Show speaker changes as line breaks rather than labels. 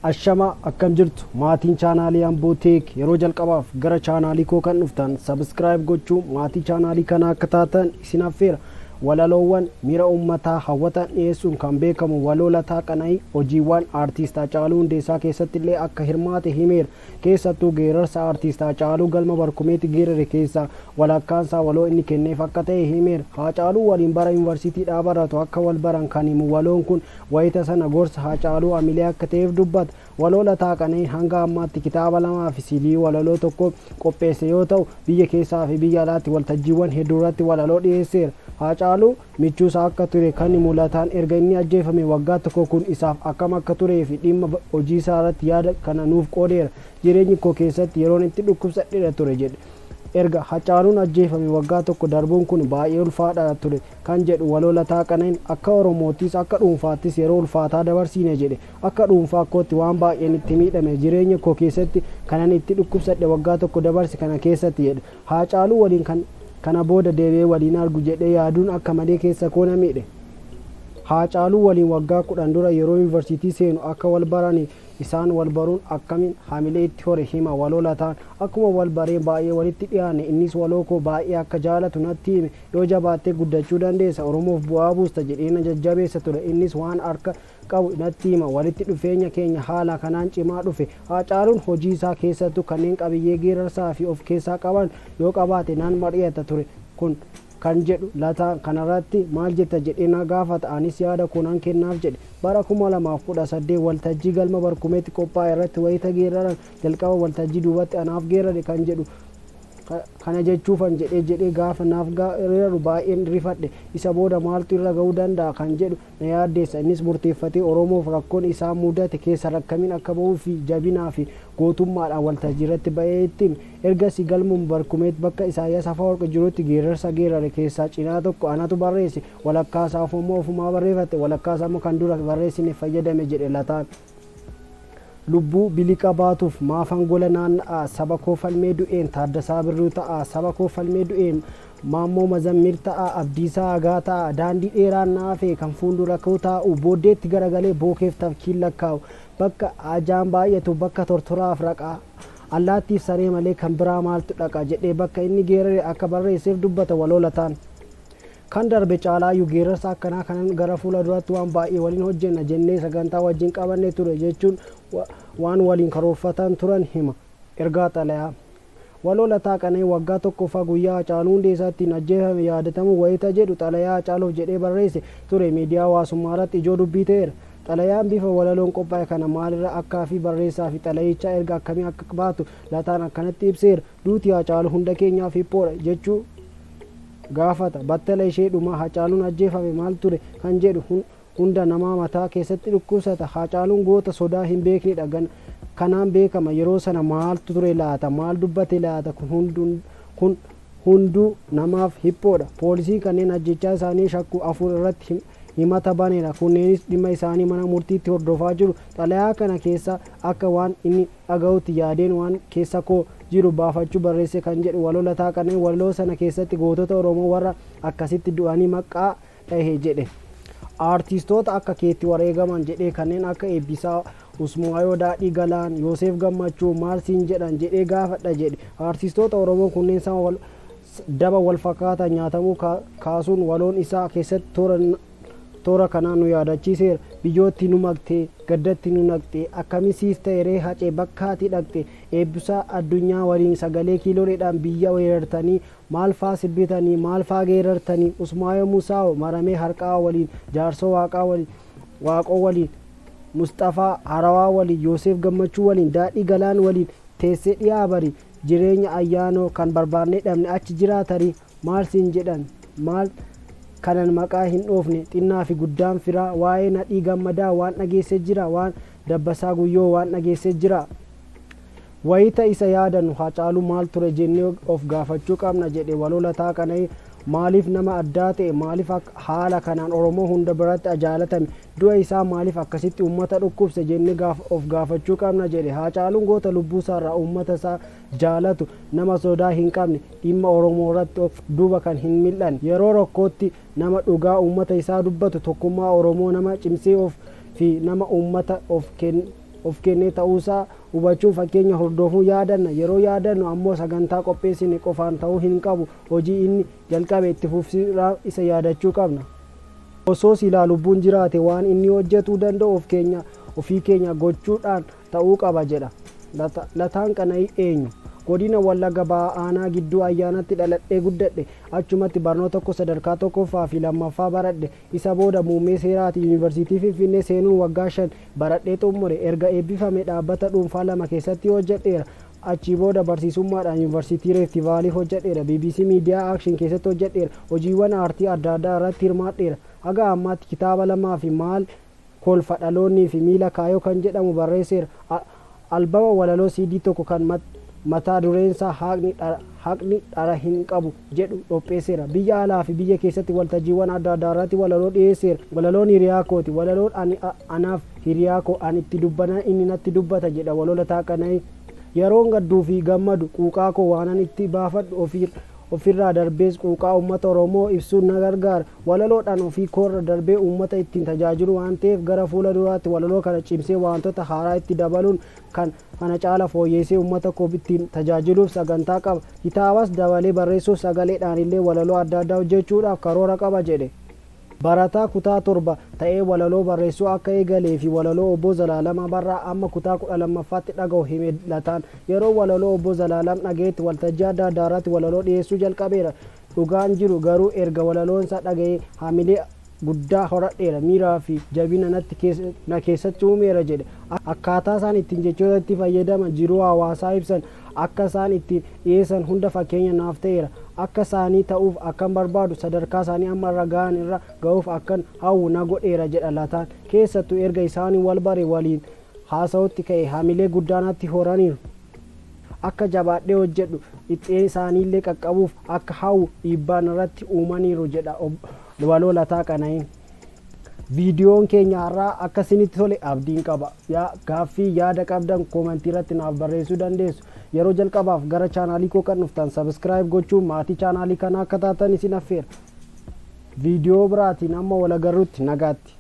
Ashama, akkam jirtu maatiin chaanaalii Amboo Tech? Yeroo jalqabaaf gara chaanaalii koo kan dhuftan subscribe gochuu maatii chaanaalii kanaa akka taatan isin affeera. Walaloowwan miira uummataa hawwatan dhiyeessuun kan beekamu Waloo Lataa Qana'ii hojiiwwan aartiist Hacaaluu Hundeessaa keessatti illee akka hirmaate himeera. Keessattuu geerarsa aartiist Hacaaluu galma Barkumeetti geerare keessaa walakkaansaa waloo inni kenneef akka ta'e himeera. Hacaaluu waliin bara yuunivarsiitiidhaa baratu akka wal baran kan himu waloon kun wayita sana gorsa Hacaaluu hamilee akka ta'eef dubbata. Waloo Lataa Qana'ii hanga ammaatti kitaaba lamaa fi CD walaloo tokko qopheesse yoo ta'u, biyya keessaa fi biyya alaatti waltajjiiwwan hedduu irratti walaloo dhiyeesseera. Haacaaluu michuusaa akka ture kan himu Lataan erga inni ajjeefame waggaa tokko kun isaaf akkam akka turee fi dhimma hojiisaa irratti yaada kana nuuf qoodeera. "Jireenyi koo keessatti yeroon itti dhukkubsadhedha ture," jedhe. "Erga Hacaaluun ajjeefame waggaa tokko darbuun kun baay'ee ulfaadha ture," kan jedhu Waloo Lataa Qana'in, "akka Oromoottis akka dhuunfaattis yeroo ulfaataa dabarsiine," jedhe. "Akka dhuunfaa kootti waan baay'een itti miidhame, jireenya koo keessatti kanan itti dhukkubsadhe waggaa tokko dabarse kana keessatti," jedhe. "Haacaaluu waliin kan kana booda deebi'ee waliin argu jedhee yaaduun akka malee keessa koo na miidhe." Haacaaluu waliin waggaa 10 dura yeroo yuunivarsiitii seenu akka wal baranii isaan wal baruun akkamiin hamilee itti hore hima Waloo Lataan. "Akkuma wal bareen baay'ee walitti dhiyaanne. Innis waloo koo baay'ee akka jaalatu natti hime. Yoo jabaattee guddachuu dandeessa, Oromoof bu'aa buusta jedhee na jajjabeessa ture. Innis waan harka qabu natti hima. Walitti dhufeenya keenya haala kanaan cimaa dhufe. Haacaaluun hojii isaa keessattuu kanneen qabiyyee geerarsaa fi of keessaa qaban yoo qabaate naan mari'ata ture," kun kan jedhu Lataan, "kanarratti maal jetta jedhee na gaafata, anis yaada koo nan kennaaf," jedhe. Bara 2018 waltajjii galma Barkumeetti qophaa'e irratti wayita geeraran, "Jalqaba waltajjii duubatti anaaf geerare kan jedhu kana jechuufan jedhee jedhee gaafa naaf geeraru baay'een rifadhe. Isa booda maaltu irra ga'uu danda'a kan jedhu na yaaddeessa. Innis murteeffatee Oromoof rakkoon isaa mudate keessa rakkamiin akka bahuu fi jabinaa fi gootummaadhaan waltajjii irratti ba'ee itti hime. Ergasii galmuma Barkumeet bakka Isaayyaas Afawarqi jirutti geerarsa geerare keessaa cinaa tokko anatu barreesse, walakkaasaa immoo ofumaa barreeffate, walakkaasaa immoo kan dura barreessine fayyadame," jedhe Lataan. "Lubbuu biliqa baatuuf maafan gola naanna'a? Saba koo falmee du'een Taaddasaa Birruu ta'a. Saba koo falmee du'een Maammoo Mazammir ta'a, Abdiisaa Agaa ta'a. Daandii dheeraan na hafe kan fuuldura koo taa'u, booddeetti garagalee bookeef tafkiin lakkaa'u. Bakka ajaan baay'atu, bakka tortoraaf raqaa, allaattiif saree malee kan biraa maaltu dhaqa," jedhee bakka inni geerare akka barreesseef dubbata Waloo Lataan. "Kan darbe caalaayyuu geerarsa akkanaa kanan gara fuula duraatti waan baay'ee waliin hojjenna jennee sagantaa wajjin qabanne ture," jechuun waan waliin karoorfatan turan hima. Ergaa xalayaa Waloo Lataa Qana'ii waggaa tokkoffaa guyyaa Hacaaluu Hundeessaa ittiin ajjeefame yaadatamuu wayita jedhu xalayaa Hacaaluuf jedhee barreesse ture miidiyaa hawaasummaa irratti ijoo dubbii ta'eera. Xalayaan bifa walaloon qophaa'e kana maalirra akkaa fi barreessaa fi xalayichaa erga akkamii akka baatu Lataan akkanatti ibseera. "Duuti Hacaaluu hunda keenyaaf hiphoodha," jechuu gaafata. Battala ishee dhumaa Hacaaluun ajjeefame maal ture kan jedhu hunda namaa mataa keessatti dhukkubsata. Hacaaluun goota sodaa hin beeknedha. Kanaan beekama. Yeroo sana maaltu ture laata? Maal dubbate laata? Kun hunduu namaaf hiphoodha. Poolisiin kanneen ajjechaa isaanii shakku afur irratti himata baneera. Kunneenis dhimma isaanii mana murtiitti hordofaa jiru. Xalayaa kana keessa akka waan inni dhaga'utti yaadeen waan keessa koo jiru baafachuu barreesse kan jedhu Waloo Lataa Qana'ii, walaloo sana keessatti gootota Oromoo warra akkasitti du'anii maqaa dhahe jedhe. Aartistoota akka keetti wareegaman jedhee kanneen akka Eebbisaa Usmaayoo, Daadhii Galaan, Yooseef Gammachuu maal siin jedhan jedhee gaafadha jedhe. Aartistoota Oromoo kunneen sama daba wal fakkaataan nyaatamuu kaasuun waloon isaa keessatti toora kanaan nu yaadachiiseera. "Biyyootti nu maktee, gaddatti nu naqxee, akkami siif ta'e ree Hacee bakka ati dhaqxe? Eebbisaa Addunyaa waliin sagalee kiiloleedhaan biyya weerartanii, maal faa sirbitanii, maal faa geerartanii? Usmaayoo Musaawo maramee harqaa waliin, Jaarsoo Waaqaa waliin, Waaqoo waliin, Musxafaa Harawaa waliin, Yooseef Gammachuu waliin, Daadhii Galaan waliin teessee dhiyaa bari. Jireenya ayyaanoo kan barbaannee dhabne achi jiraatarii maal siin jedhan? Maal kanan maqaa hin dhoofne? Xinnaa fi guddaan firaa. Waa'ee Nadhii Gammadaa waan dhageesse jira? Waan Dabbasaa Guyyoo waan dhageesse jira? Wayita isa yaadannu Haacaaluu maal ture jennee of gaafachuu qabna," jedhe Waloo Lataa Qana'ii. Maaliif nama addaa ta'e? Maaliif haala kanaan Oromoo hunda biratti jaalatame? Du'a isaa maaliif akkasitti uummata dhukkubse jennee of gaafachuu qabna jedhe. Haacaaluun goota lubbuusaarraa uummata isaa jaalatu, nama sodaa hin qabne, dhimma Oromoo irratti of duuba kan hin mil'anne, yeroo rakkootti nama dhugaa uummata isaa dubbatu, tokkummaa Oromoo nama cimsee of fi nama uummata of of kennee ta'uusaa hubachuun fakkeenya hordofuun yaadanna. Yeroo yaadannu ammoo sagantaa qopheessine qofaan ta'uu hin qabu. Hojii inni jalqabe itti fufsiisuudhaan isa yaadachuu qabna. Osoo silaa lubbuun jiraate waan inni hojjetuu danda'u of keenya ofii keenya gochuudhaan ta'uu qaba jedha. Lataan Qana'ii eenyu? Godina Wallagga Bahaa Aanaa Gidduu Ayyaanatti dhaladhee guddadhe. Achumatti barnoota koo sadarkaa tokkoffaa fi lammaffaa baradhe. Isa booda muummee seeraatiin Yuunivarsiitii Finfinnee seenuun waggaa 5 baradhee xumure. Erga eebbifamee dhaabbata dhuunfaa lama keessatti hojjedheera. Achii booda barsiisummaadhaan Yuunivarsiitii Reefti Vaalii hojjedheera. Bbc Miidiyaa Action keessatti hojjedheera. Hojiiwwan aartii adda addaa irratti hirmaadheera. Haga ammaatti kitaaba lamaa fi Maal Kolfa Dhaloonnii fi Miila Kaayoo kan jedhamu barreesseera. Albama walaloo CD tokko kan mataa dureensaa Haqni Dhara Hin Qabu jedhu dhopheesseera. Biyya alaa fi biyya keessatti waltajjiiwwan adda addaarratti walaloo dhiyeesseera. Walaloon hiriyaa kooti. Walaloon ani anaaf hiriyaa koo. Ani itti dubbannaan inni natti dubbata jedha Waloo Lataa Qana'ii. Yeroon gadduu fi gammadu quuqaa koo waanan itti baafadhu ofirraa darbees quuqaa uummata Oromoo ibsuun na gargaara. Walaloodhaan ofii koorra darbee uummata ittiin tajaajiluu waan ta'eef gara fuula duraatti walaloo kana cimsee waantota haaraa itti dabaluun kan kana caala fooyyeessee uummata koo ittiin tajaajiluuf sagantaa qaba. Kitaabas dabalee barreessuuf sagaleedhaanillee walaloo adda addaa hojjechuudhaaf karoora qaba jedhe. Barataa kutaa 7 ta'ee walaloo barreessuu akka eegalee fi walaloo Obboo Zalaalam Abarraa amma kutaa 12ffaatti dhagahu hime Lataan. Yeroo walaloo Obbo Zalaalam dhagahetti waltajjii adda addaarratti walaloo dhiyeessuu jalqabeera. Dhugaan jiru garuu erga walaloonsaa dhagahee hamilee guddaa horadheera, miiraa fi jabina natti na keessatti uumeera jedhe. Akkaataasaan ittiin jechootatti fayyadaman, jiruu hawaasaa ibsan, akka isaan ittiin dhiyeessan hunda fakkeenya naaf ta'eera. Akka isaanii ta'uuf akkan barbaadu, sadarkaa isaanii amma irra gahan irra gahuuf akkan hawwu na godheera jedha Lataan. Keessattuu erga isaaniin wal bare waliin haasa'uutti ka'e hamilee guddaa natti horaniiru. Akka jabaadhee hojjedhu, ixxee isaaniillee qaqqabuuf akka hawwu dhiibbaa narratti uumaniiru jedha Waloo Lataa Qana'iin. Viidiyoon keenya har'aa akka isinitti tole abdiin qaba. Yaa gaaffii yaada qabdan koomentii irratti naaf barreessuu dandeessu. Yeroo jalqabaaf gara chaanaalii koo kan dhuftan subscribe gochuun maatii chaanaalii kanaa akka taatan isin affeera. Viidiyoo biraatiin amma wal agarrutti nagaatti.